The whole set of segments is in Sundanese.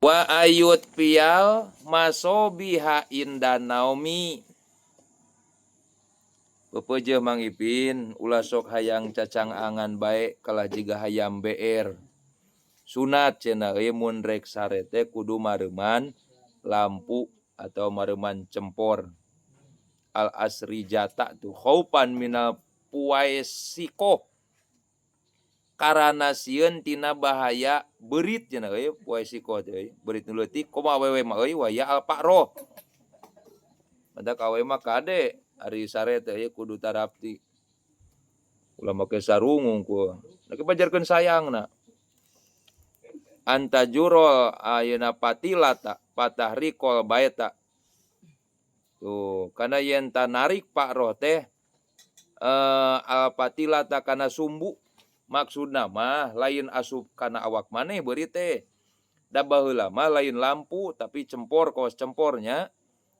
Wa ayyuthfial masobiha inda naumi. Pepeujeuh Mang Ipin ulah sok hayang cacangangan bae kalah jiga hayam BR. Sunat cenah euy mun rek sare teh kudu mareuman lampu atau mareuman cempor. Al asrijata tuh khaufan minal puwaisikoh karana sieun tina bahaya beurit cenah euy puwaisikoh teh euy beurit nu leutik komo awewe mah euy waya al fa'roh. Matak awewe mah kade ari sare teh euy kudu tarapti. Ulah make sarung hungkul da pajarkeun sayangna. Antajurol ayeuna patilata patahrikol baeta. Tuh kana yen tanarik fa'roh teh al patilata kana sumbu. Maksudna mah lain asup kana awak maneh beurit teh. Da baheula mah lain lampu tapi cempor kawas cempornya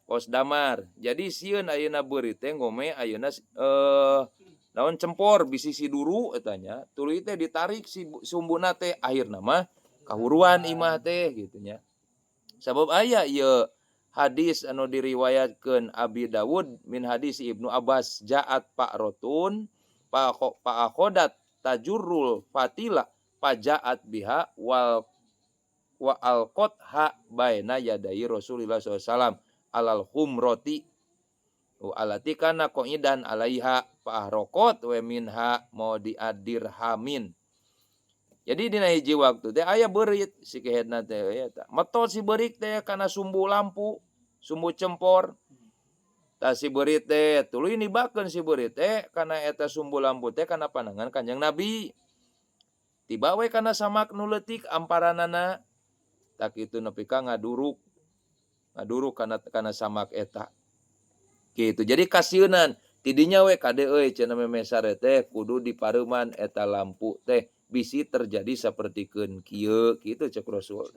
kawas damar. Jadi sieun ayeuna beurit teh ngome ayeuna naon cempor bisi si duru eta nya tuluy teh ditarik si sumbuna teh akhirna mah kahuruan imah teh kitu nya. Sabab aya ieu hadis anu diriwayatkeun Abi Dawud min hadis Ibnu Abbas ja'at fa'rotun fa'akhodat tajurrul fatila faja'at biha wal wa alqatha baina yadayi Rasulillah sallallahu alaihi wasallam alal humrati wa alati kana qaidan alaiha fa ahraqat wa minha maudi'adirhamin. Jadi dina hiji waktu teh aya beurit si kehetna teh eta metot si beurit teh kana sumbu lampu, sumbu cempor. Tah si beurit teh tuluy nibakeun si beurit teh kana eta sumbu lampu teh kana panangan Kanjeng Nabi. Tiba we kana samak nu leutik amparanana tak kitu nepi ka ngaduruk. Ngaduruk kana samak eta. Kitu. Jadi kasieunan tidinya we kade euy cenah memeh sare teh kudu dipareuman eta lampu teh bisi terjadi sapertikeun kieu kitu cek Rasul.